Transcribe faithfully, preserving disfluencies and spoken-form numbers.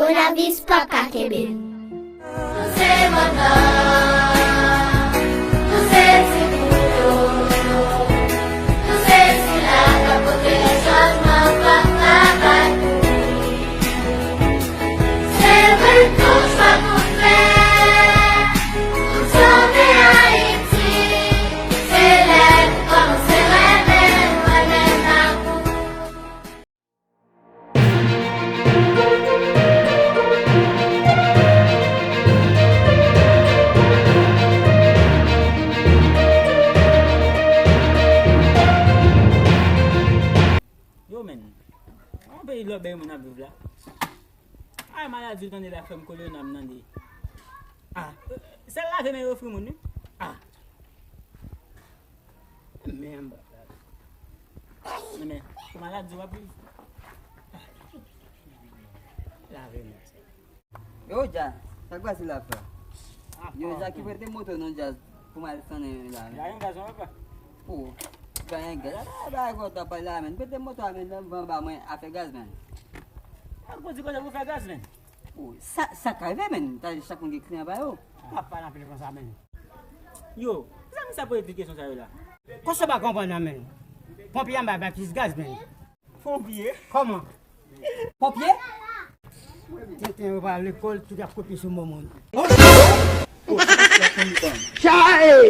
Moun avis pa ka kenbe m. Nou se bòdò, nou se ti kouto, nou se sila k ap pote chanjman k ap travay pou nou. Se vre, nou chwa pou fè, pou sove Ayiti. Se lè nou kòmanse renmen nou, renmen lakou. Yo, men, yon peyi lòbèy moun ap viv la. Ay, maladi w tande la fè m kolera m tande. Ah, sèl lave men yo ofri moun, wi. Ah. Men, men, pou maladi w ap viv. Lave men. Yo, Dja, sa k pase la, frè? Ah, yo, Dja ki prete moto non, Dja, pou m al sone la. Lajan gaz, non, papa? Pou, genyen gaz. Ala, ala, gwo ta pale la, men. Prete moto a, men, nan van ba mwen, afè gaz, men. Ak pou di kote pou fè gaz, men. Pou, sa, sa ka rive, men. Ta chak moun gen kliyan pa yo. Pa pale anpil konsa, men. Yo, zanmi sa poze tout kesyon sa yo la. Kòman sa pa konprann nan, men? Ponpye an ba, ba plis gaz, men. Ponpye? Kòman? Ponpye? Tenten yo pa lekòl, tout ap kopye sou momon. Chae!